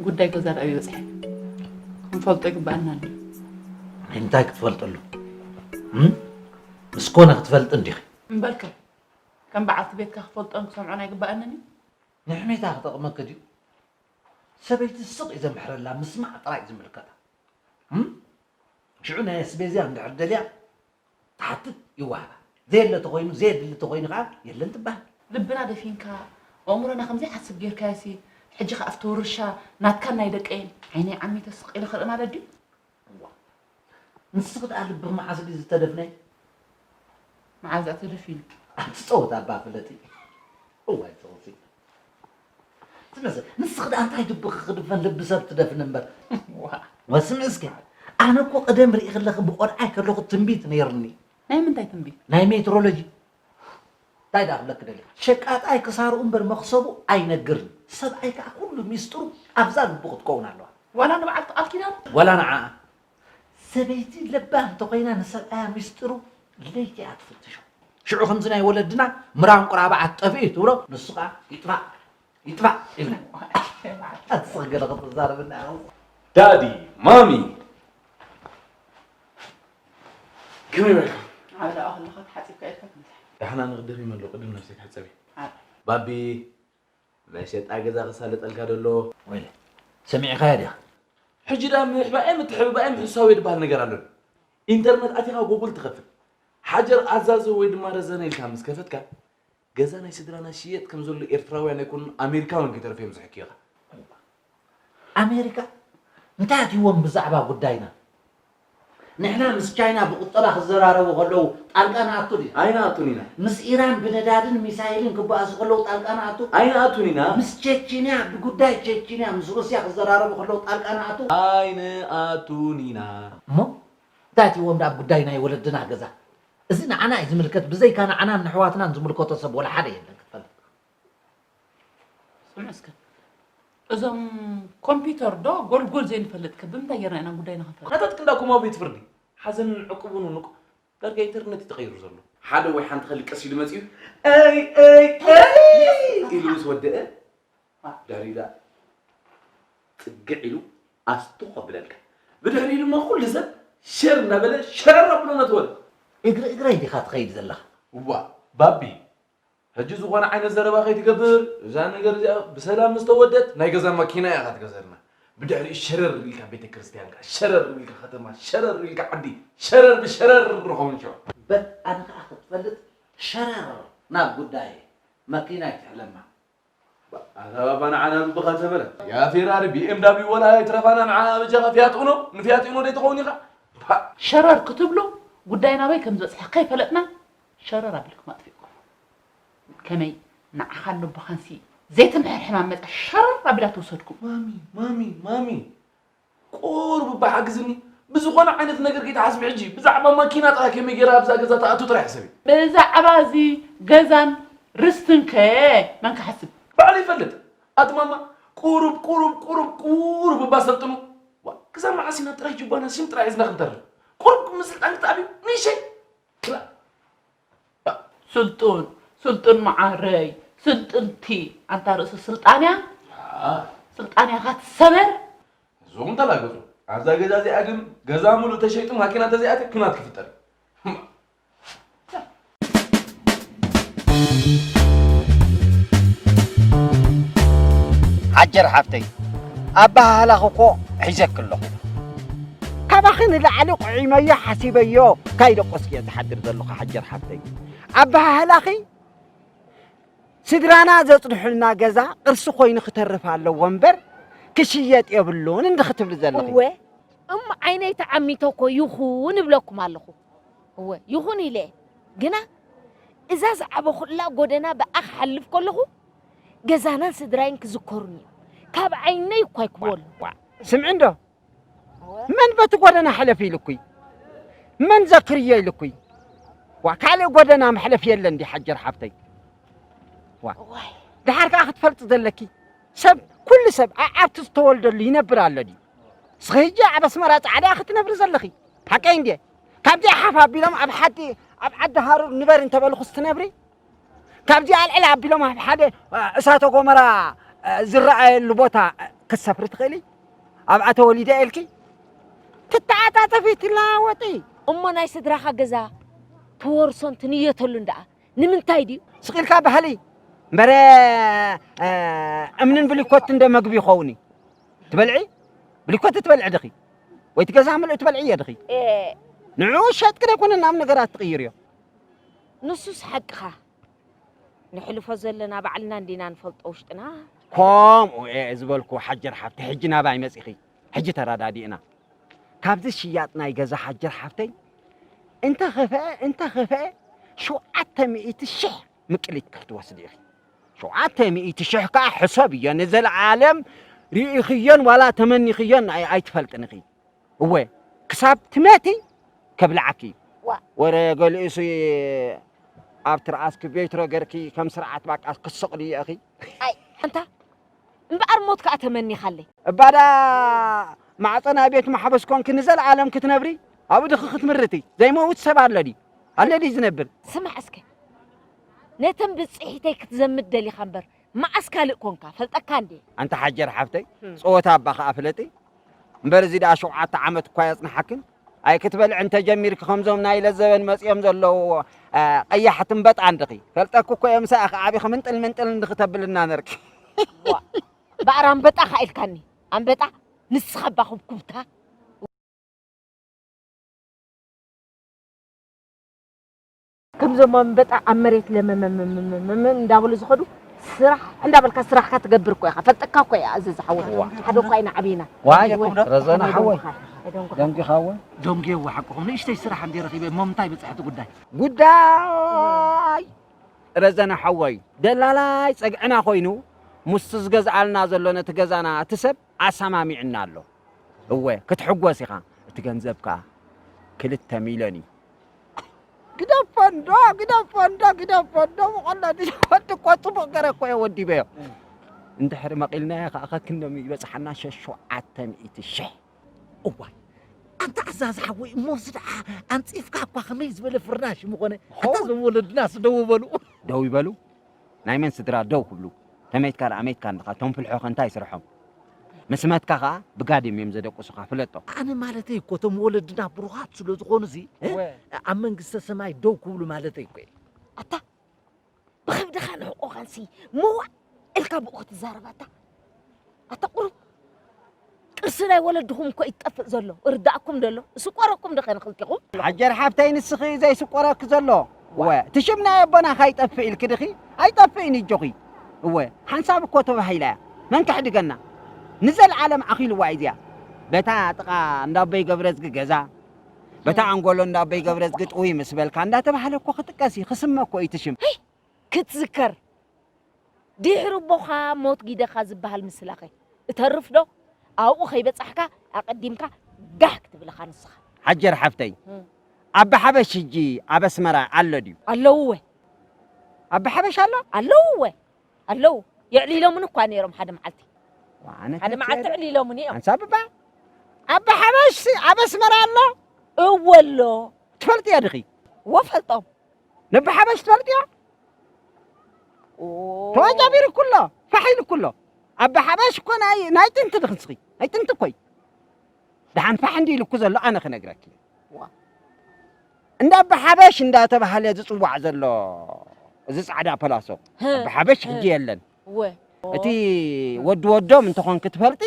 ጉዳይ ገዛ ደኣ ይበጽሐ። ክንፈልጦ ይግባኣና ኣሎ። እንታይ ክትፈልጠሉ? እም? ምስ ኮነ ክትፈልጥ እንዲኺ። እምበልከ፣ ከም በዓልቲ ቤትካ ክፈልጦን ክሰምዖን ኣይግባኣንን እዩ? ንሕሜታ ክጠቕመኪ ድዩ? ሰበይቲ ስቕ እዩ ዘምሕረላ፣ ምስማዕ ጥራይ እዩ ዝምልከታ። እም? ሽዑ ናይ ኣስቤዝያ እንድሕር ደልያ ትሓትት ይወሃባ። ዘየለ ተኾይኑ፣ ዘየድሊ ተኾይኑ ከዓ የለን ትበሃል። ልብና ደፊንካ፣ ኣእምሮና ከም ዘይሓስብ ጌርካዮሲ፣ ሕጂ ከዓ ኣብቲ ውርሻ ናትካን ናይ ደቀይን ዓይነይ ዓሚተ ስቕ ኢለ ክርኢ ማለት ድዩ? እዋ። ንስኺ ደኣ ልብኺ መዓስ ድዩ ዝተደፍነ? መዓዝ ደኣ ተደፊኑ? ኣንቲ ጸወታ እባ ፍለጢ። እዋይ ጸወቲ። ትመስል። ንስኺ ደኣ እንታይ ልብኺ ክድፈን ልቢ ሰብ ትደፍን እምበር። ዋ። ወስምዒ እስኪ። ኣነ እኮ ቀደም ርኢ ከለኺ ብቆልዓይ ከለኹ ትንቢት ነይርኒ። ናይ ምንታይ ትንቢት? ናይ ሜትሮሎጂ። እንታይ ደኣ ክብለኪ ደሊኻ? ሸቃጣይ ክሳርኡ እምበር መኽሰቡ ኣይነግርን። ሰብኣይ ከኣ ኩሉ ሚስጥሩ ኣብዛ ልቡ ክትከውን ኣለዋ። ዋላ ንበዓልቲ ቃል ኪዳን? ዋላ ንዓኣ። ሰበይቲ ለባም እንተኾይና ንሰብኣያ ሚስጥሩ ለይቲ እያ ትፍትሾ። ሽዑ ከምዚ ናይ ወለድና ምራን ቁራብዓት ጠፊኡ ትብሎ፣ ንሱ ከኣ ይጥፋእ፣ ይጥፋእ ይብላ። ኣትስቕ ገለ ክትዛረብና ኢኻ። ዳዲ፣ ማሚ፣ ከመይ ውዒልኩም? ዓውደ ኣኽልኻ ተሓጺብካ ኢልካ ትመጽእ። ዳሕና ንኽድር ይመሎ፣ ቅድም ነብሰይ ክሕጸብ እየ። ዓብ። ባቢ፣ ናይ ሸጣ ገዛ ክሳለጠልካ ደሎ። ወይለ፣ ሰሚዕኻዮ ዲኻ? ሕጂ ደኣ ምሕባኤ ምትሕብባኤ ምሕሳው ዝበሃል ነገር ኣሎ። ኢንተርነት ኣቲኻ ጉግል ትኸፍት። ሓጀር ኣዛዞ ወይ ድማ ረዘነ ኢልካ ምስ ከፈትካ፣ ገዛ ናይ ስድራና ሽየጥ ከም ዘሎ ኤርትራውያን ኣይኮኑን ኣሜሪካውያን ከይተረፈ እዮም ዝሕክዩኻ። ኣሜሪካ እንታይ ኣትይዎም ብዛዕባ ጉዳይና? ንሕና ምስ ቻይና ብቁጠባ ክዘራረቡ ከለዉ ጣልቃ ንኣቱ ድዩ? ኣይንኣቱን ኢና። ምስ ኢራን ብነዳድን ሚሳይልን ክበኣሱ ከለዉ ጣልቃ ንኣቱ? ኣይንኣቱን ኢና። ምስ ቸችንያ ብጉዳይ ቸችንያ ምስ ሩስያ ክዘራረቡ ከለዉ ጣልቃ ንኣቱ? ኣይንኣቱን ኢና። እሞ እንታይ ኣትይዎም ደኣ ኣብ ጉዳይ ናይ ወለድና ገዛ? እዚ ንዓና እዩ ዝምልከት፣ ብዘይካ ንዓናን ንሕዋትናን ዝምልከቶ ሰብ ወላ ሓደ የለን ክትፈልጥ። ስምዕ እስከ፣ እዞም ኮምፒውተር ዶ ጎልጎል ዘይንፈልጥ ከ ብምንታይ ጌርና ኢና ጉዳይና ክንፈልጥ? ናታትክ እንዳ ኮማዊ ቤት ፍርዲ ሓዘንን ዕቁብን ውንቁ ዳርጋ ኢንተርነት እዩ ተቐይሩ ዘሎ። ሓደ ወይ ሓንቲ ከሊ ቀስ ኢሉ መጺኡ፣ "ኣይ፣ ኣይ፣ ኣይ!" ኢሉ ምስ ወደአ፣ ድሕሪኡ ደኣ ጽግዕ ኢሉ ኣስቱኽ ከብለልካ። ብድሕሪኡ ድማ ኩሉ ሰብ ሸር እናበለ ሸረር ኣብሎ ነትወል። እግሪ እግረይ ዲኻ ትኸይድ ዘለኻ? እዋ፣ ባቢ፣ ሕጂ ዝኾነ ዓይነት ዘረባ ከይትገብር፣ እዛ ነገር እዚኣ ብሰላም ምስ ተወደት ናይ ገዛ ማኪና ኢኻ ትገዘልና። ብድሕሪኡ ሸረር ኢልካ ቤተ ክርስቲያን ከኣ፣ ሸረር ኢልካ ከተማ፣ ሸረር ኢልካ ዓዲ፣ ሸረር ብሸረር ንኸውን ሽዑ። በል ኣነ ከኣ ክትፈልጥ ሸረር ናብ ጉዳይ መኪና ይትሕለማ። ኣታ ባባ ንዓና ልብኻ ተበለ። ያ ፌራሪ ቢ ኤም ዳብሊው ወላ ኣይትረፋና ንዓና በጃኻ ፊያት ኡኖ፣ ንፊያት ኡኖ ደይ ትኸውን ኢኻ። ሸረር ክትብሉ ጉዳይ ናበይ ከም ዝበጽሐ ከይፈለጥና ሸረር ኣቢልኩም ኣጥፊእኩም። ከመይ ንዓኻን ልብኻንሲ ዘይትምሕር ሕማም መጻ ሸረር ኣቢላ ትውሰድኩም። ማሚ፣ ማሚ፣ ማሚ። ቁሩብ እባ ሓግዝኒ። ብዝኾነ ዓይነት ነገር ከይትሓስቢ ሕጂ። ብዛዕባ ማኪና ጥራይ ከመይ ገይራ ኣብዛ ገዛ ትኣቱ ጥራይ ሕሰቢ። ብዛዕባ እዚ ገዛን ርስትን ከ መን ክሓስብ? ባዕሉ ይፈልጥ። ኣቲ ማማ፣ ቁሩብ፣ ቁሩብ፣ ቁሩብ፣ ቁሩብ እባ ሰልጥኑ። ዋ፣ ክሳብ መዓስ ኢና ጥራይ ጅባና ሽም ጥራይ ሒዝና ክንተርፍ? ቁሩብ ምስልጣን ክትኣትዩ ንእሸይ። ስልጡን፣ ስልጡን መዓረይ፣ ስልጥንቲ፣ ኣንታ ርእሲ ስልጣንያ፣ ያ። ስልጣንያኻ ትሰበር። እዞም ተላገጹ። ኣብዛ ገዛ እዚኣ ግን ገዛ ሙሉእ ተሸይጡ ማኪና እንተዘይኣትዩ ኩናት ክፍጠር እዩ። ሓጀር ሓፍተይ፣ ኣበሃህላኺ እኮ ሒዘኪ ኣለኹ። ካባኺ ንላዕሊ ቁዒመዮ ሓሲበዮ ካይደቆስኪ እየ ዝሓድር ዘለኹ ሓጀር ሓፍተይ። ኣበሃህላኺ ስድራና ዘጽንሑልና ገዛ ቅርሲ ኮይኑ ክተርፍ ኣለዎ እምበር ክሽየጥ የብሉን እንዲ ክትብሊ ዘለኺ። እወ፣ እሞ ዓይነይ ተዓሚተ እኮ ይኹን እብለኩም ኣለኹ። እወ፣ ይኹን ኢለ። ግና እዛ ዝዓበኹላ ጎደና ብኣ ክሓልፍ ከለኹ ገዛናን ስድራይን ክዝከሩኒ እዮም። ካብ ዓይነይ እኳ ኣይክበሉ። ዋ፣ ስምዒ እንዶ፣ መን በቲ ጎደና ሕለፊ ኢልኩይ? መን ዘክርዮ ኢልኩይ? ዋ፣ ካልእ ጎደና መሕለፊ የለን ድዩ ሓጀር ሓብተይ? ዋ፣ ዋይ። ደሓር ከኣ ክትፈልጢ ዘለኪ፣ ሰብ፣ ኩሉ ሰብ ኣዕዓብቲ ዝተወልደሉ ይነብር ኣሎ ድዩ? እስኺ ሕጂ ኣብ ኣስመራ ጻዕዳ ክትነብሪ ዘለኺ፣ ሓቀይ እንድየ? ካብዚኣ ሓፍ ኣቢሎም ኣብ ሓዲ፣ ኣብ ዓዲ ሃሩር ንበሪ እንተበልኹስ ትነብሪ? ካብዚኣ ኣልዕል ኣቢሎም ኣብ ሓደ፣ እ፣ እሳተ ጎመራ፣ እ፣ ዝረኣየሉ ቦታ፣ እ፣ ክትሰፍሪ ትኽእሊ? ኣብኣ ተወሊደ ኢልኪ ትተዓጻጸፊ ትለዋወጢ። እሞ ናይ ስድራኻ ገዛ ትወርሶን ትንየተሉን ደኣ ንምንታይ ድዩ? ስቕ ኢልካ ባህሊ እምበረ፣ እ፣ እምንን ብሊኮትን ዶ መግቢ ይኸውን እዩ? ትበልዒ? ብሊኮት ትበልዒ ድኺ? ወይ እቲ ገዛ ምሉእ ትበልዒ እየ ድኺ? ንዑ ሸጥኪ ደይኮነ ናብ ነገራት ትቕይርዮ። ንሱስ ሓቅኻ። ንሕልፎ ዘለና ባዕልና እንዲና ንፈልጦ ውሽጥና። ከምኡ እየ ዝበልኩ ሓጀር ሓብቲ፣ ሕጂ ናባይ መጺኺ። ሕጂ ተረዳዲእና። ካብዚ ሽያጥ ናይ ገዛ ሓጀር ሓብተይ እንተኸፍአ፣ እንተኸፍአ ሸውዓተ ሚእቲ ሽሕ ምቅሊት ክትወስዲ ኢኺ። ሸውዓተ ሚእቲ ሽሕ ከኣ ሕሰብዮ፣ ንዘለዓለም ርኢኽዮን ዋላ ተመኒኽዮን ኣይ-፣ ኣይትፈልጥን ኢኺ። እወ፣ ክሳብ ትመቲ ከብልዓኪ። ዋ። ወረ ገሊኡሲ ኣብ ትርኣስኪ ቤትሮ ገርኪ ከም ስርዓት ባቃ ክትሰቕልዮ ኢኺ። ኣይ፣ ኣንታ እምበኣር ሞት ከኣ ተመኒኻለይ። እባዳ ማዕጾ ናይ ቤት ማሕበስ ኮንኪ ንዘለዓለም ክትነብሪ፣ ኣብኡ ድኺ ክትምርቲ። ዘይመውት ሰብ ኣሎ ድዩ? ኣሎ ድዩ ዝነብር? ስማዕ እስከ፣ ነተን ብጽሒተይ ክትዘምት ደሊኻ እምበር፣ መዓስ ካልእ ኮንካ? ፈልጠካ እንዴ? ኣንታ ሓጀር ሓፍተይ፣ እም። ጸወታ እባ ከኣ ፍለጢ። እምበር እዚ ደኣ ሸውዓተ ዓመት እኳ የጽንሓክን። ኣይ ክትበልዕ እንተጀሚርኪ ከምዞም ናይ ለዘበን መጺኦም ዘለዉ፣ እ፣ ቀያሕቲ እምበጣ እንድኺ። ፈልጠኪ እኮ እየ ምሳኺ ዓቢኺ ምንጥል ምንጥል እንድኺ ተብልና ነርኪ። ዋ፣ በኣር ኣንበጣ ኸ ኢልካኒ? ኣንበጣ ንስኻ እባ ኩብኩብታ። ከምዞም ኣንበጣ ኣብ መሬት ለመመመመመመ እንዳበሉ ዝኸዱ ስራሕ እንዳበልካ ስራሕካ ትገብር እኮ ኢኻ። ፈልጠካ እኮ እያ ኣዘዝ ሓወይ። ዋ። ሓደ እኳ ኢና ዓብይና። ዋይ፣ ኣይደንጉኻ። ረዘነ ሓወይ። ኣይደንጉኻ። ደንጊኻ እወ። ደንጉየዋ ሓቅኹም። ንእሽተይ ስራሕ እንዴ ረኺበ እሞ ምንታይ በጽሐ እቲ ጉዳይ? ጉዳይ ረዘነ ሓወይ፣ ደላላይ ጸግዕና ኮይኑ፣ ምስቲ ዝገዝኣልና ዘሎ ነቲ ገዛና እቲ ሰብ ኣሰማሚዕና ኣሎ። እወ፣ ክትሕጎስ ኢኻ። እቲ ገንዘብ ከኣ ክልተ ሚልዮን እዩ። ግደፎ እንዶ፣ ግደፎ እንዶ፣ ግደፎ እንዶ፣ ብቐላ ወዲ እኮ ጽቡቕ ገረ እኮ እየ ወዲበዮ። እንድሕሪ መቒልናዮ ከኣ ከክንደም ይበጽሓና ሸ-፣ ሸውዓተ ሚእቲ ሽሕ። እዋይ፣ ኣንታ ኣዛዝ ሓወይ፣ እሞ እዚ ደኣ ኣንጺፍካ እኳ ከመይ ዝበለ ፍርናሽ ምኾነ። ኣንታ ሆ። እዞም ወለድናስ ደው በሉ። ደው ይበሉ? ናይ መን ስድራ ደው ክብሉ? ተመይትካ ደኣ መይትካ እንድኻ፣ እቶም ፍልሖ ከ እንታይ ስርሖም? ምስ መትካ ኸኣ ብጋድም እዮም ዘደቅሱኻ፣ ፍለጦ። ኣነ ማለተይ እኮ እቶም ወለድና ብሩኻት ስለ ዝኾኑ እዚ፣ እ? እወ። ኣብ መንግስተ ሰማይ ደው ክብሉ ማለተይ እኮ እየ። ኣታ ብኸብድኻ ንሕቆኻንሲ መዋእ ኢልካ ብኡ ክትዛረብ ኣታ? ኣታ ቁሩብ ቅርሲ ናይ ወለድኹም እኮ እዩ ዝጠፍእ ዘሎ። እርዳእኩም ደሎ? እስቆረኩም ዶ ከ ንኽልቲኹም? ሓጀር ሓፍተይ ንስኺ ዘይስቆረኪ ዘሎ? እወ፣ እቲ ሽም ናይ ኣቦና ካይጠፍእ ኢልኪ ድኺ? ኣይጠፍእን እጆኺ። እወ፣ ሓንሳብ እኮ ተባሂላ እያ። መን ከሕድገና? ንዘለዓለም ኣኺልዋ እዩ እዚኣ። በታ ጥቓ እንዳ ኣቦይ ገብረዝጊ ገዛ፣ በታ ኣንጎሎ እንዳ ኣቦይ ገብረዝጊ ጥውይ ምስ በልካ እንዳተባህለ እኮ ክጥቀስ እዩ፣ ክስመ እኮ እዩ እቲ ሽም። ክትዝከር ድሕሪ ኣቦኻ ሞት ጊደኻ ዝበሃል ምስላኸ እተርፍ ዶ? ኣብኡ ከይበጻሕካ ኣቐዲምካ ጋህ ክትብል ኢኻ ንስኻ። ሓጀር ሓፍተይ፣ እም። ኣባ ሓበሽ ሕጂ ኣብ ኣስመራ ኣሎ ድዩ? ኣለውወ። ኣባ ሓበሽ ኣሎ? ኣለውወ። ኣለዉ። የዕሊሎምን እኳ ነይሮም ሓደ መዓልቲ። ዋ፣ ኣነ ሓደ መዓልቲ ተትየለ። የዕሊሎምን እዮም። ሓንሳብ እባ ኣባ ሓበሽ ኣብ ኣስመራ ኣሎ? እወ ኣሎ። ትፈልጥዮ ድኺ? እወ ፈልጦም። ነቢ ሓበሽ ትፈልጥዮ? ኦ። ተዋጃቢሩ ኩሎ፣ ፋሕ ኢሉ ኩሎ። ኣባ ሓበሽ እኮ ናይ፣ ናይ ጥንቲ ድኽንስኺ፣ ናይ ጥንቲ እኮይ። ደሓን ፋሕ እንዲ ኢሉ እኮ ዘሎ ኣነ ክነግረኪ። ዋ። እንዳ ኣባ ሓበሽ እንዳተባሃለ ዝጽዋዕ ዘሎ፣ እዚ ጻዕዳ ፐላሶ። ህ። ኣባ ሓበሽ ህ። ሕጂ የለን። እወ። እቲ ወዲ ወዶም እንተኾንኪ ትፈልጢ፣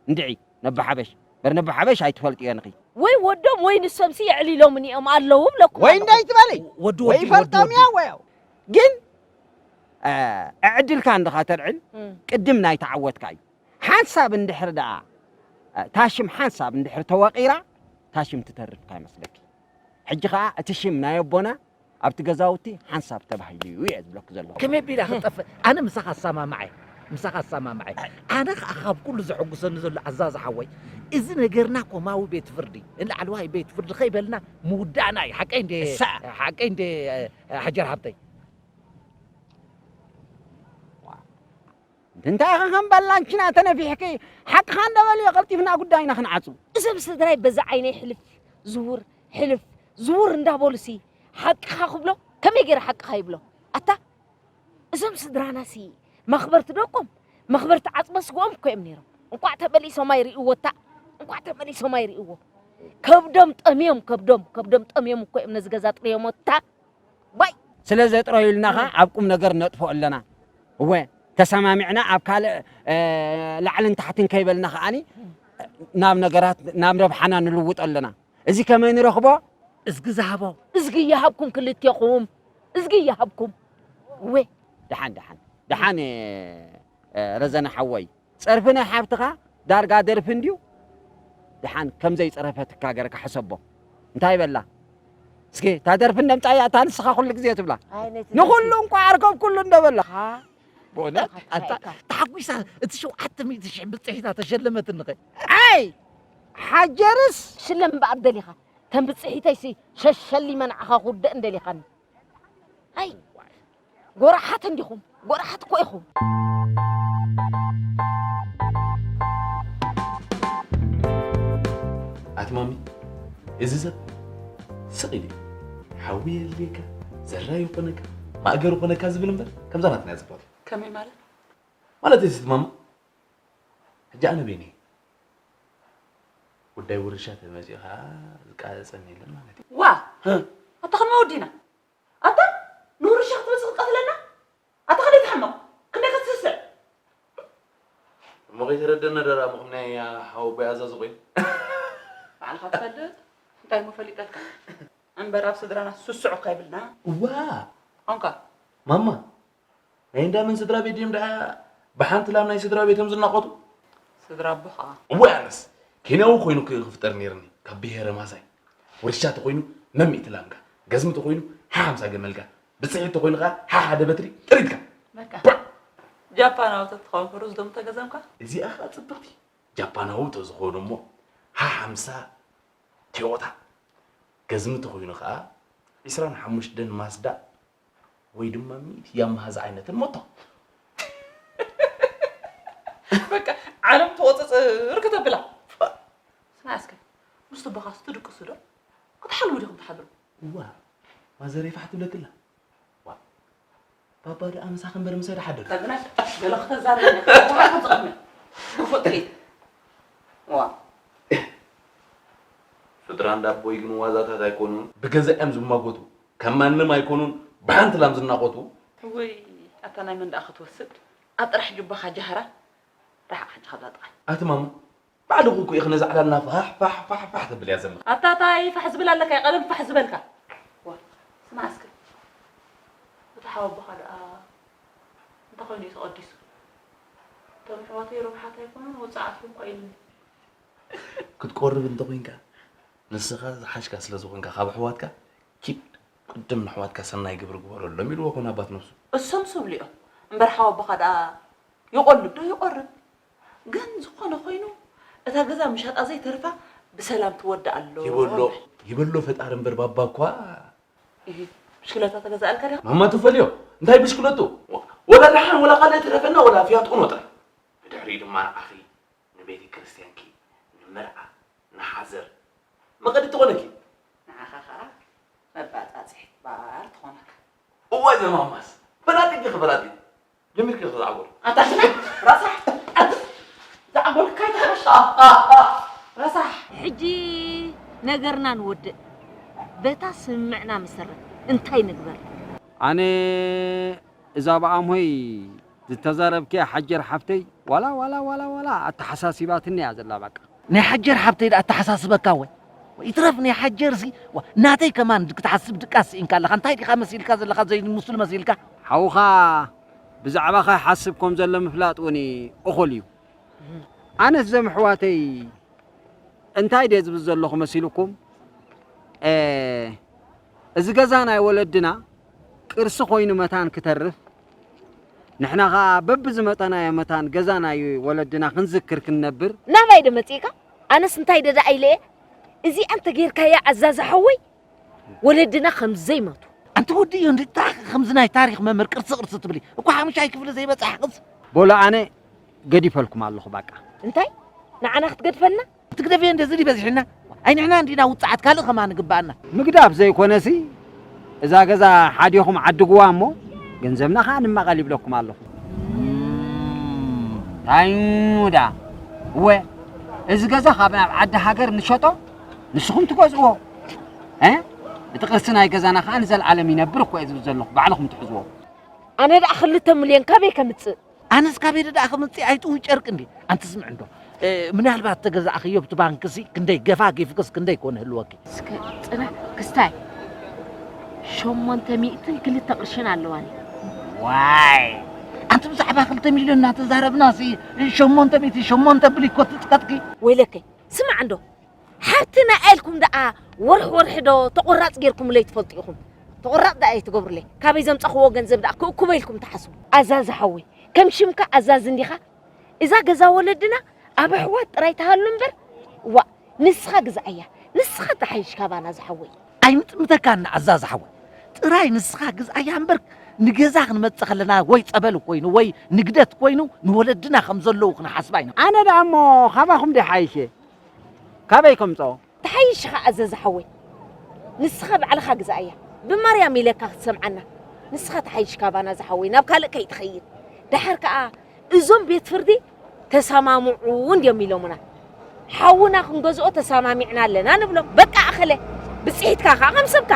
እንድዒ፣ ነቢ ሓበሽ። በር ነቢ ሓበሽ ኣይትፈልጥዮን ኢኺ። ወይ ወዶም ወይ ንሶምሲ የዕሊሎምን እዮም ኣለዉ ብለኩም ወይ ኣለኹ። እንዳይ ትበሊ። ወዲ ወይ ወዲ ይፈልጦም ወዲ። እያ ወይ። ግን፣ እ፣ ዕድልካ እንድኻ ተልዕል፣ እም። ቅድም ናይ ተዓወትካ እዩ። ሓንሳብ እንድሕር ደኣ፣ እ፣ ታሽም ሓንሳብ እንድሕር ተወቒራ፣ ታሽም ትተርፍካ ይመስለኪ። ሕጂ ኸኣ እቲ ሽም ናይ ኣቦና ኣብቲ ገዛውቲ ሓንሳብ ተባሂሉ እዩ እየ ዝብለኩ ዘለኹ። ከመይ ኣቢላ ክትጠፍእ? ኣነ ምሳኻ ኣሰማምዐ፣ ምሳኻ ኣሰማምዐ። ኣነ ኸኣ ካብ ኩሉ ዘሐጉሰኒ ዘሎ ኣዛዚ ሓወይ፣ እዚ ነገርና ኮማዊ ቤት ፍርዲ፣ ንላዕለዋይ ቤት ፍርዲ ከይበልና ምውዳእና እዩ። ሓቀይ እንዴ? እሳ። ሓቀይ እንዴ፣ ሓጀር ሃብተይ? እንታይ ኢኺ ከም ባላንቺና ተነፊሕኪ? ሓቅኻ እንዳበልዮ ቀልጢፍና ጉዳይና ክንዓጹ። እዞም ስድራይ በዛ ዓይነይ ሕልፍ ዝውር፣ ሕልፍ ዝውር እንዳበሉሲ ሓቅኻ ክብሎ ከመይ ገይረ ሓቅኻ ይብሎ? ኣታ እዞም ስድራናሲ መኽበርቲ ደቆም፣ መኽበርቲ ዓጽመ ስግኦም እኮ እዮም ነይሮም። እንቋዕ ተመሊሶም ኣይርእይዎ እታ፣ እንቋዕ ተመሊሶም ኣይርእይዎ። ከብዶም ጠምዮም፣ ከብዶም፣ ከብዶም ጠምዮም እኮ እዮም ነዚ ገዛ ጥርዮሞ እታ። ባይ! ስለ ዘጥረዩልና ኸዓ ኣብ ቁም ነገር ነጥፍኦ ኣለና። እወ፣ ተሰማሚዕና ኣብ ካልእ፣ እ፣ ላዕልን ታሕትን ከይበልና ኸዓኒ ናብ ነገራት፣ ናብ ረብሓና ንልውጦ ኣለና። እዚ ከመይ ንረኽቦ? እዝጊ ዝሃቦ። እዝጊ ይሃብኩም ክልቴኹም። እዝጊ ይሃብኩም። እወ። ደሓን፣ ደሓን። ደሓን፣ እ፣ እ፣ ረዘነ ሓወይ። ጸርፊ ናይ ሓብትኻ ዳርጋ ደርፊ እንድዩ። ደሓን ከም ዘይጸረፈትካ ገርካ ሕሰቦ። እንታይ በላ? እስኪ እታ ደርፊ እንደምጻያ እታ ንስኻ ኩሉ ግዜ ትብላ። ኣይ፣ ነቲ ንኹሉ ደርፊ። እንቋዕ ኣርከብኩሉ እንደበላ። ሃ? ብእውነት? ኣታ ኣታ ተሓጒሳ እቲ ሸውዓተ ሚእቲ ሽሕ ብጽሒታ ተሸለመትኒ ኸ? ኣይ! ሓጀርስ ሽለም እምበኣር ደሊኻ። ተን ብጽሒተይሲ ሸሸሊመ ንዓኻ ክውደእ እንደሊኻኒ። ኣይ! ጎራሓት እንዲኹም፣ ጎራሓት እኮ ኢኹም። ኣቲ ማሚ፣ እዚ ሰብ ስቕ ኢሉ እዩ። ሓዊ የድልየካ፣ ዘራይ ይኾነካ፣ ማእገር ይኾነካ ዝብል እምበር፣ ከምዛ ናትና እያ ጽብቕቲ። ከመይ ማለት? ማለት እዚ ማማ፣ ሕጂ ኣነ በይነይ ጉዳይ ውርሻ ተመጺኡ ኸዓ ዝቃጸጸኒ የለን ማለት እዩ። ዋ! ህ! ኣታ ከመይ ወዲና? ኣታ ንውርሻ ክትመጽእ ክትቀትለና? ኣታ ከደይ ትሕመቕ? ክንደይ ክትስስዕ? እሞ ከይተረደና ደራ ምኹም ናይ ሓወቦይ ኣዛዚ ኮይኑ። ባዕልኻ ትፈልጥ? እንታይ እሞ ፈሊጠልካ? እምበር ኣብ ስድራና ስስዑ እኳ ይብልና። እዋ! ኣንካ? ማማ፣ ናይ እንዳ መን ስድራ ቤት ድዮም ደኣ ብሓንቲ ላም ናይ ስድራ ቤቶም ዝናቖቱ? ስድራ ኣቦኻ። እወ ኣነስ ኬንያዊ ኮይኑ ክፍጠር ነይርኒ ካብ ብሄረ ማሳይ። ውርሻ ተኾይኑ መሚእቲ ላምካ፣ ገዝሚ ተኾይኑ ሓሓምሳ ገመልካ፣ ብጽሒት ተኾይኑ ኸዓ ሓሓደ በትሪ ጥሪትካ። በቃ። ቧዕ! ጃፓናዊ ተትኸውን ሩዝ ዶ ምተገዘምካ? እዚኣ ኸዓ ጽብቕቲ። ጃፓናዊ ተዝኾኑ እሞ ሓሓምሳ ቶዮታ፣ ገዝሚ ተኾይኑ ኸዓ ዒስራን ሓሙሽተን ማዝዳ ወይ ድማ ሚእቲ ያማሃ ዝዓይነተን ሞቶ። በቃ ዓለም ትቆጽጽር ከተብላ። ስማዕ እስከ፣ ምስ ትቦኻስ ትድቅሱ ዶ? ክትሓልሙ ዲኹም ትሓድሩ? እዋ፣ ማዘረይ ፋሕ ትብለክላ። ዋ፣ ባባ ደኣ ምሳኺ እምበር ምሳይ ድሓድር። ተግናሽ፣ ገለ ክተዛረበኒ፣ ክቡራት ከም ዝቕድመ። ክፉእ ጥሪት። ዋ። ፍጥራ እንዳቦይ ግን ዋዛታት ኣይኮኑን። ብገዛ እዮም ዝማጎቱ። ከም ማንም ኣይኮኑን። ብሓንቲ ላም ዝናቆቱ። ውይ፣ ኣታ ናይ መን ደኣ ክትወስድ? ኣብ ጥራሕ ጁባኻ ጃህራ። ርሓቕ ሕጂ ካብዛ ጥቓይ። ኣቲ ማማ፣ ባዕልኹ እኮ ኢኺ ነዛ ዕላልና ፋሕ፣ ፋሕ፣ ፋሕ፣ ፋሕ ተብልያ ዘለኺ። ኣታ ታይ ፋሕ ዝብል ኣለካ? ቀደም ፋሕ ዝበልካ። ዋ፣ ስማዕ እስከ። እቲ ሓወቦኻ ደኣ እንታይ ኮይኑ እዩ ተቐዲሱ? እቶም ኣሕዋተይ ርቡሓት ኣይኮኑን፣ ውጽእ ኣትዩ እኳ ኢሉኒ። ክትቆርብ እንተኾይንካ፣ ንስኻ ዝሓሽካ ስለ ዝኾንካ ካብ ኣሕዋትካ፣ ኪድ ቅድም ንኣሕዋትካ ሰናይ ግብሪ ግበረሎም ኢልዎ ኮነ ኣባት ነብሱ። እሶም ስብሉ እዮም። እምበር ሓወቦኻ ደኣ ይቆልብ ዶ ይቆርብ? ግን ዝኾነ ኮይኑ፣ እታ ገዛ ምሻጣ ዘይተርፋ ብሰላም ትወድእ ኣሎ። ይበሎ፣ ይበሎ ፈጣሪ እምበር ባባ እኳ። እሂ፣ ብሽክለታ ተገዛእልካ ዲኻ? ማማ ትፈልዮ፣ እንታይ ብሽክለቱ? ወላ ደሓን፣ ወላ ካልእ ትረፈና፣ ወላ ፊያት ኡኖ ጥራይ። ብድሕሪኡ ድማ ንዓኺ ንቤተ ክርስቲያንኪ፣ ንመርዓ፣ ንሓዘር መቐዲ ትኾነኪ። ንዓኻ ኸኣ መባጻጽሒት ባር ትኾነካ። እዋይ ዘማማስ፣ ፈላጢት ዲኺ ፈላጢት? ጀሚርኪ ዲኺ ዛዕጎል? ኣታ ስማዕ፣ ረሳሕ፣ ኣታ ዛዕጎልካ ይትሓሽ። ረሳሕ። ሕጂ ነገርና ንወድእ። በታ ስምምዕና መሰረት እንታይ ንግበር? ኣነ እዛ ብኣምሆይ ዝተዛረብክያ ሓጀር ሓፍተይ፣ ዋላ፣ ዋላ፣ ዋላ፣ ዋላ ኣተሓሳሲባትኒ እያ ዘላ ባቃ። ናይ ሓጀር ሓብተይ ደኣ ኣተሓሳስበካ ወይ? ወይ ይትረፍ ናይ ሓጀር ሲ፣ ዋ፣ ናተይ ከማን ክትሓስብ ድቃስ ስኢንካ ኣለኻ። እንታይ ዲኻ መሲልካ ዘለኻ? ዘይምስል መሲልካ? ሓውኻ ብዛዕባኻ ይሓስብ ከም ዘሎ ምፍላጥ እውን እኹል እዩ። ኣነስ ዘም ኣሕዋተይ እንታይ ድየ ዝብል ዘለኹ መሲልኩም? እ፣ እዚ ገዛ ናይ ወለድና ቅርሲ ኮይኑ መታን ክተርፍ፣ ንሕና ኸኣ በብዝመጸናዮ መታን ገዛ ናይ ወለድና ክንዝክር ክንነብር። ናባይ ዶ መጺእካ? ኣነስ እንታይ ዶ ደኣ ኢለ እየ? እዚኣ እንተ ጌርካያ ኣዛዚ ሓወይ፣ ወለድና ከም ዘይሞቱ። ኣንቲ ወዲ እዩ እንድታ ከምዚ ናይ ታሪኽ መምህር ቅርሲ ቅርሲ ትብሊ። እኳ ሓሙሻይ ክፍሊ ዘይበጽሓ ቅርሲ። ቦሎ ኣነ ገዲፈልኩም ኣለኹ ባቃ። እንታይ? ንዓና ክትገድፈልና? ትግደፍዮ እንደዚ ድዩ በዚሕና? ኣይ ንሕና እንዲና ውጽዓት ካልእ ከማን ግባኣና። ምግዳፍ ዘይኮነሲ እዛ ገዛ ሓዲኹም ዓድግዋ እሞ ገንዘብና ኸኣ ንማቐል ይብለኩም ኣለኹ። እም፣ ታይኑ ደኣ? እወ፣ እዚ ገዛ ካብ ናብ ዓዲ ሃገር ንሸጦ፣ ንስኹም ትገዝእዎ። እ? እቲ ቅርሲ ናይ ገዛና ከኣ ንዘለዓለም ይነብር እኮ እየ ዝብል ዘለኹ፣ ባዕልኹም ትሕዝዎ። ኣነ ደኣ ክልተ ሚልዮን ካበይ ከምጽእ? ኣነስ ካበይ ደኣ ከምጽእ? ኣይጥዊ ጨርቂ እንዲ። ኣንቲ ስምዕ እንዶ፣ እ፣ ምናልባት ተገዛእኽዮ ብቲ ባንክሲ ክንደይ ገፋ ጊፍክስ ክንደይ ኮን ህልወኪ? እስከ ጽናሕ ክስታይ ሸሞንተ ሚእትን ክልተ ቅርሽን ኣለዋኒ። ዋይ! ኣንቲ ብዛዕባ ክልተ ሚልዮን እናተዛረብናሲ ሸሞንተ ሚእቲ ሸሞንተ ብሊኮ ትጥቀጥኪ? ወይለከይ፣ ስማዕ እንዶ፣ ሓብትና ኢልኩም ደኣ ወርሒ ወርሒ ዶ ተቆራጽ ጌርኩምለይ ትፈልጡ ኢኹም? ተቆራጽ ደኣ ኣይትገብሩለይ። ካበይ ዘምጻኽዎ ገንዘብ ደኣ ክእኩበ ኢልኩም ትሓስቡ? ኣዛዚ ሓወይ፣ ከም ሽምካ ኣዛዚ እንዲኻ? እዛ ገዛ ወለድና ኣብ ኣሕዋት ጥራይ ትሃሉ እምበር፣ ዋእ፣ ንስኻ ግዝኣያ፣ ንስኻ ትሓይሽ ካባና ዝሓወይ። ኣይንጥምተካን ኣዛዚ ሓወይ። ጥራይ ንስኻ ግዝኣያ እምበር፣ ንገዛ ክንመጽእ ከለና ወይ ጸበል ኮይኑ ወይ ንግደት ኮይኑ ንወለድና ከም ዘለዉ ክንሓስባ ኢና። ኣነ ደኣ እሞ ካባኹም ድየ ሓይሸ? ካበይ ከምጽኦ? ትሓይሽ ኢኻ ኣዘዘ ሓወይ። ንስኻ ባዕልኻ ግዛእያ። ብማርያም ኢለካ ክትሰምዓና። ንስኻ ትሓይሽ ካባና ዝሓወይ፣ ናብ ካልእ ከይትኸይድ። ደሓር ከኣ እዞም ቤት ፍርዲ ተሰማምዑ እንድዮም ኢሎምና። ሓውና ክንገዝኦ ተሰማሚዕና ኣለና ንብሎም። በቃ ኣኸለ። ብጽሒትካ ከኣ ከም ሰብካ።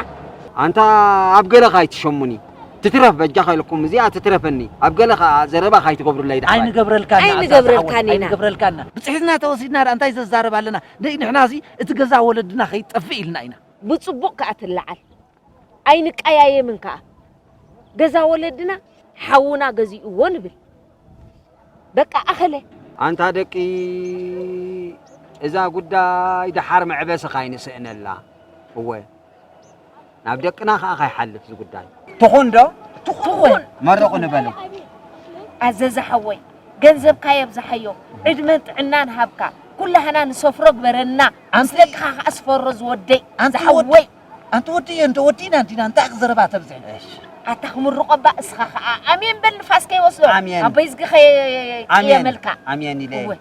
ኣንታ ኣብ ገለኻ ኣይትሸሙኒ። ትትረፍ በጃኻ ኢልኩም እዚኣ ትትረፈኒ። ኣብ ገለኻ ዘረባ ካይትገብሩለይ ደሓር። ኣይንገብረልካና ኣዛዚ ሓወይ፣ ኣይንገብረልካን ኢና። ኣይንገብረልካና። ብጽሒትና ተወሲድና ደኣ እንታይ ዘዛረብ ኣለና? ንይ ንሕናሲ እቲ ገዛ ወለድና ከይጠፍእ ኢልና ኢና። ብጽቡቕ ከኣ ትለዓል። ኣይንቀያየምን ከኣ። ገዛ ወለድና ሓውና ገዚእዎ ንብል። በቃ ኣኸለ። ኣንታ ደቂ፣ እዛ ጉዳይ ደሓር መዕበሲ ካይንስእነላ። እወ። ናብ ደቅና ከኣ ካይሓልፍ እዚ ጉዳይ። ትኹን ዶ? ትኹን። መርቑ ንበሉ። ኣዘዘ ሓወይ፣ ገንዘብካ የብዝሓዮ፣ ዕድመን ጥዕናን ሃብካ፣ ኩላህና ንሰፍሮ ግበረና፣ ኣንቲ ምስ ደቅኻ ከኣ ስፈሮ ዝወደይ፣ ኣንቲ ዝሓወይ። ወዲ-፣ ኣንቲ ወዲ እየ እንተ ወዲእና እንዲና እንታይ ክዘረባ ተብዝሕ? እሺ። ኣታ ክምርቖ እባ እስኻ ከኣ ኣሜን በል ንፋስ ከይወስዶ። ኣሜን። ኣቦይ ዝጊ ኣሜን። ከየመልካ። ኣሜን ኢለ። እወ።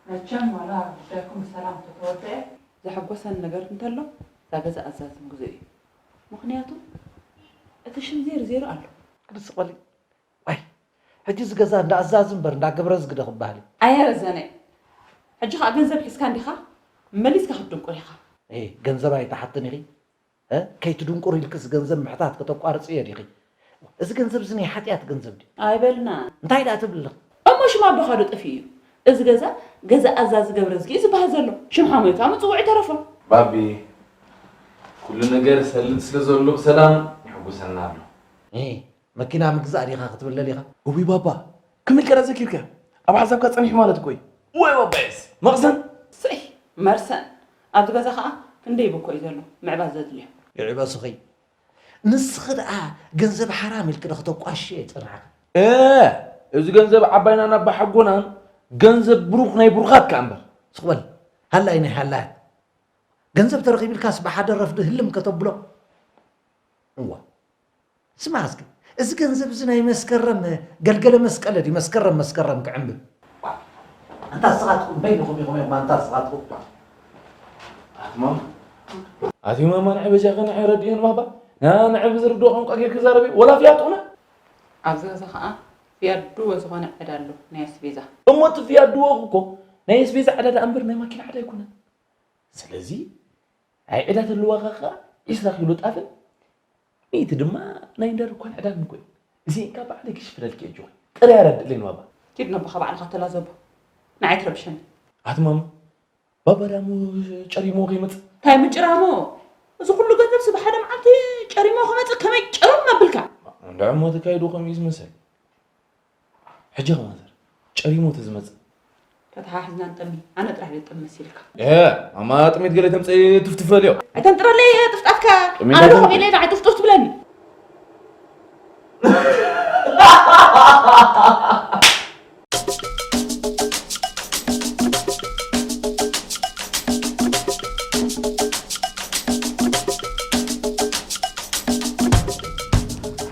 መቸም ዋላ ጉዳይኩም ብሰላም ተተወደአ ዘሐጎሰኒ ነገር እንተሎ እዛ ገዛ ኣዛዚ ምግዝኡ እዩ። ምኽንያቱ እቲ ሽም ዜር ዜሮ ኣሎ። ክትስቐሊ። ዋይ፣ ሕጂ እዚ ገዛ እንዳ ኣዛዚ እምበር እንዳ ገብረዝጊ ዶ ክበሃል እዩ? ኣየ ረዘነ፣ ሕጂ ኸኣ ገንዘብ ሒዝካ እንዲኻ መሊስካ ክትድንቁር ኢኻ። ኤ፣ ገንዘብ ኣይትሓትን ኢኺ? እ? ከይትድንቁር ኢልክስ ገንዘብ ምሕታት ከተቋርጽዮ ዲኺ? እዚ ገንዘብ እዚ ናይ ሓጢኣት ገንዘብ ድዩ? ኣይበልና። እንታይ ደኣ ትብሊ ኣለኺ? እሞ ሽም ኣቦኻ ዶ ጠፊኡ እዩ? እዚ ገዛ፣ ገዛ ኣዛዚ ገብረዝጊ እዩ ዝበሃል ዘሎ። ሽም ሓሞይ ከኣ ምጽውዑ ኣይተረፎን። ባቢ፣ ኩሉ ነገር ሰልጥ ስለ ዘሎ ብሰላም የሐጉሰና ኣሎ። እ፣ መኪና ምግዛእ ዲኻ ክትብል ደሊኻ? እውይ ባባ፣ ከመይ ኢልካ ደኣ ዘኪርካ? ኣብ ሓሳብካ ጸኒሑ ማለት እኮ እዩ። ወይ ባባየስ፣ መቕሰን! ስይ፣ መርሰን። ኣብዚ ገዛ ኸኣ ክንደይ ብኮ እዩ ዘሎ፣ ምዕባስ ዘድልዮ። ይዕበስኺ። ንስኺ ደኣ ገንዘብ ሓራም ኢልኪ ዶ ክተቋሽዮ ይጸናሕኪ? እ፣ እዚ ገንዘብ ዓባይናን ኣባ ሓጎናን ገንዘብ ብሩኽ ናይ ብሩኻት ከኣ እምበር። ስቕ በል። ሃላይ ናይ ሃላያት። ገንዘብ ተረኺቡ ኢልካስ ብሓደ ረፍዲ ህልም ከተብሎ? እዋ። ስማዕ እስኪ፣ እዚ ገንዘብ እዚ ናይ መስከረም ገልገለ መስቀለ ድዩ? መስከረም መስከረም ክዕምብብ። ኣንታ ንስኻትኩም በይንኹም ኢኹም እባ፣ ኣንታ ንስኻትኩም። ኣቲ ማማ፣ ኣቲ ማማ፣ ንዐ በጃኺ ንዐ ረድእዮን ባባ። ና፣ ንዐ ብዝርድኦ ቋንቋ ጌርኪ ዛረቢ፣ ወላ ፍያጡና። ኣብዚ ገዛ ኸኣ ፍያድዎ ዝኾነ ዕዳ ኣሎ፣ ናይ ኣስቤዛ። እሞ እቲ ፍያድዎ እኮ ናይ ኣስቤዛ ዕዳ ደኣ እምበር ናይ ማኪና ዕዳ ኣይኮነን። ስለዚ፣ ኣይ ዕዳ ተልዋኻ ኸኣ ዒስራ ኪሎ ጣፍን ሚእቲ ድማ ናይ እንዳ ድኳን ዕዳን እኮ እዩ። እዚ እንካ ባዕለይ ክሽፍለልኪ እየ ኣጆኺ። ጥራይ ኣረድእለይ ንባባ። ኪድ ነቦኻ ባዕልኻ ተላዘቦ። ንዓይ ትረብሸኒ። ኣቲ ማማ፣ ባባ ዳሞ ጨሪሞ ከይመጽእ? እንታይ ምጭራሞ? እዚ ኩሉ ገንዘብ ሲ ብሓደ መዓልቲ ጨሪሞ ክመጽእ ከመይ ጨረም ኣብልካ? እንድዒ እሞ ተካይዱ ከምኡ እዩ ዝመስል። ሕጂ ኸ ማዘር፣ ጨሪሞ ተዝመጽእ? ተተሓሕዝና ንጠሚ፣ ኣነ ጥራሕ እየ ጥም መሲልካ። ኤ፣ ማማ ጥሜት ገለ ተምጽእ ትፍትፍ በልዮ። ኣይተንጥረለይ ጥፍጣፍካ፣ ጥሜት ኣነ ዶ ኣይተምጽእ። ከመይ ኢለ ንዓይ ጥፍጥፍ ትብለኒ?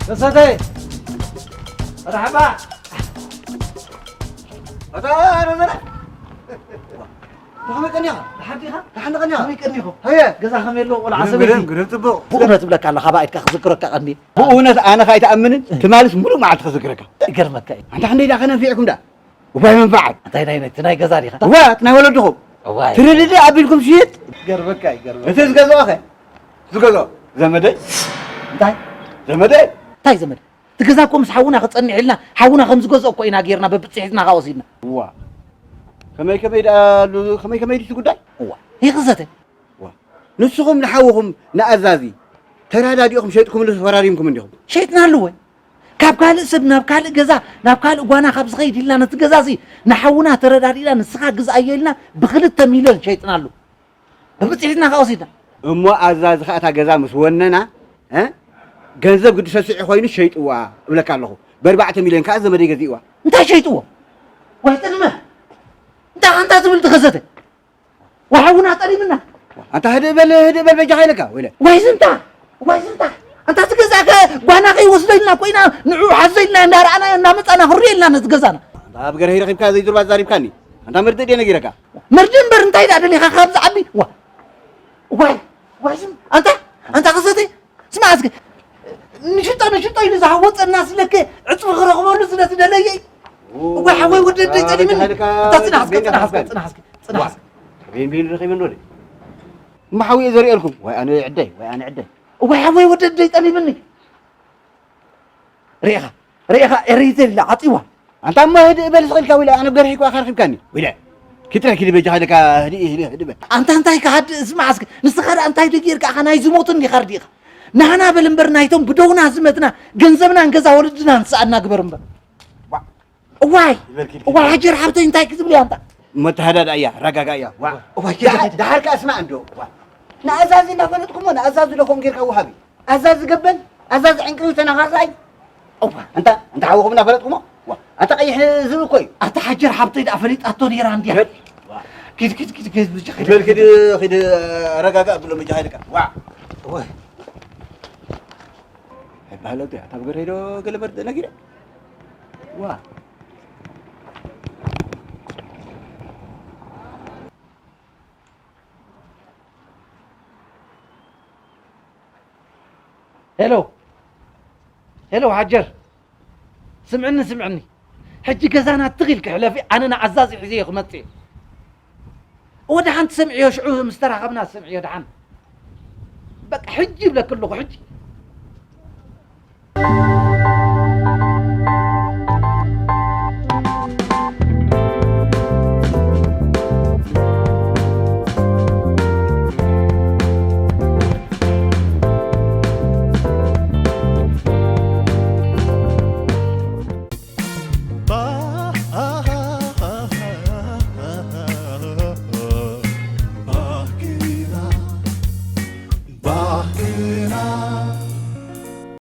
ተሰተይ፣ መርሓባ። ኣታ ኣነ ዘላ። ከመይ ቀኒኻ? ደሓን ዲኻ? ደሓን ቀኒኻ? ከመይ ቀኒኹም? ሃየ። ገዛ ከመይ ኣሎ? ቆልዓ ግርም፣ ሰበይቲ? ግርም፣ ግርም፣ ጽቡቕ። ብእውነት እብለካ ኣለኻ፣ ብኣይድካ ክዝክረካ ቀኒ። ብእውነት ኣነ ከኣ ኣይትኣምንን፣ ትማልስ ሙሉእ መዓልቲ ክዝክረካ። ይገርመካ እዩ። ኣንታ ክንደይ ደኣ ከነንፊዕኩም ደኣ? እዋይ መንፈዓት። እንታይ ናይ፣ እቲ ናይ ገዛ ዲኻ? እዋ፣ እቲ ናይ ወለድኹም። እዋይ። ትርድእ ኣቢልኩም ሽየጥ። ይገርመካ እዩ፣ ይገርመካ። እቲ ዝገዝኦ ኸ? ዝገዝኦ? ዘመደይ? እንታይ? ዘመደይ? እንታይ ዘመድ? እቲ ገዛ እኮ ምስ ሓውና ክጸንሕ ኢልና፣ ሓውና ከም ዝገዝኦ እኮ ኢና ጌርና፣ በብጽሒትና ከኣ ወሲድና። እዋ። ከመይ ከመይ ደኣ ኣሉ፣ ከመይ ከመይ ድዩ እቲ ጉዳይ? እዋ። ይኽዘተ። እዋ። ንስኹም ንሓውኹም ንኣዛዚ ተረዳዲእኹም ሸይጥኩምሉ ተፈራሪምኩም እንዲኹም? ሸይጥናሉ ወይ? ካብ ካልእ ሰብ ናብ ካልእ ገዛ፣ ናብ ካልእ ጓና ካብ ዝኸይድ ኢልና ነቲ ገዛ እዚ ንሓውና ተረዳዲእና ንስኻ ግዝኣዮ ኢልና ብኽልተ ሚልዮን ሸይጥናሉ። ብብጽሒትና ከኣ ወሲድና። እሞ ኣዛዚ ከኣ እታ ገዛ ምስ ወነና፣ እ? ገንዘብ ግዲ ሰሲዑ ኮይኑ ሸይጥዋ እብለካ ኣለኹ። ብኣርባዕተ ሚልዮን ከኣ ዘመደይ ገዚእዋ። እንታይ ሸይጥዎ? ዋይ ጥልመ! እንታይ ኣንታ ትብል ትኸዘተ? ዋሓውና ጠሊምና። ኣንታ ህድእ በል፣ ህድእ በል በጃኻ ኢለካ፣ ወይለ። ዋይ ዝንታ! ዋይ ዝንታ! ኣንታ ትገዛእከ ጓና ከይወስደልና ኮይና፣ ንዑ ሓዘልና እንዳረኣና፣ እንዳመጻና ክሪኤልና ነቲ ገዛና። ኣንታ ኣብ ገርሂ ረኺብካ ዘይዝርባ ዛሪብካኒ። ኣንታ መርድእ ድየ ነጊረካ? መርድእ እምበር እንታይ ደኣ ደሊኻ ካብዚ ዓቢ? ዋ! ዋይ! ዋይ ዝም! ኣንታ! ኣንታ ከዘተ! ስማዕ እስኪ፣ ንሽጦ ንሽጦ ኢሉ ዝሃወፀና ስለከ ዕፅፊ ክረኽበሉ ስለ ዝደለየ እዩ። እዋይ ሓወይ ወደደይ ጠሊምኒ። እታ ጽናሕ እስኪ፣ ጽናሕ እስኪ፣ ጽናሕ እስኪ፣ ጽናሕ እስኪ። ቢን ቢን ረኺበን ወደ። እማ ሓውየ ዘርእየልኩም። ወይ ኣነ ዕደይ፣ ወይ ኣነ ዕደይ። እዋይ ሓወይ ወደደይ ጠሊምኒ። ርኢኻ፣ ርኢኻ፣ ኤረይተል ኢላ ዓጽዋ። ኣንታ እሞ ህድእ በል ስቕ ኢልካ፣ ወይለ፣ ኣነ ገርሂ እኳ ከርኺብካኒ። ወይለ፣ ኪድ ትራይ ኪድ በጃኻ ኢለካ፣ ህድእ፣ ህድእ፣ ህድእ በል። ኣንታ እንታይ ክሃድእ፣ ስማዕ እስኪ፣ ንስኻ ደኣ እንታይ ዶ ጌርካ ኢኻ፣ ናይ ዝሞቱ እንዲኻ ርዲእኻ። ናህና በል እምበር፣ ናይቶም ብደውና ዝመትና፣ ገንዘብናን ገዛ ወለድናን ዝሰኣና ግበር እምበር። ዋ። እዋይ፣ ይበል ኪድ፣ ኪድ። እዋይ፣ ሃጀር ሓብተይ እንታይ ክትብል እያ ኣንታ? እሞ ተሃዳዳ እያ፣ ረጋጋ እያ። ዋ። እዋይ፣ ኪድ፣ ኪድ። ደሓር ከኣ ስማዕ እንዶ። ዋ። ንኣዛዚ እናፈለጥኩሞ፣ ንኣዛዚ ዶ ከምኡ ጌርካ ወሃቢ? ኣዛዚ ገበል፣ ኣዛዚ ዕንቅልቢ ተናኻሳይ። እዋ። ኣንታ፣ ኣንታ ሓውኹም እናፈለጥኩሞ? ዋ፣ ኣንታ ቀይሕ ዝብኢ እኮ እዩ። ኣታ ሓጀር ሓብተይ ደኣ ፈሊጣቶ ነይራ እንድያ። ሄድ። ዋ። ኪድ፣ ኪድ፣ ኪድ፣ ኪድ፣ ብቻ ኪድ። በል ኪድ፣ ኪድ፣ ኣረጋጋእ ብሎ መጃ ሃይልካ። ዋ። እወ። ኣይበሃለቱ እያ። ታብ ገረይ ዶ ገለ መርድእ ነጊረ? ዋ። ሄሎ፣ ሄሎ፣ ሓጀር፣ ስምዕኒ፣ ስምዕኒ። ሕጂ ገዛና ትኽ ኢልኪ ሕለፊ፣ ኣነ ንኣዛዚ ሒዘዮ ክመጽእ እየ። እወ፣ ደሓን ትሰምዕዮ፣ ሽዑ ምስ ተራኸብና ትሰምዕዮ፣ ደሓን። በቃ፣ ሕጂ ይብለኪ ኣለኹ፣ ሕጂ።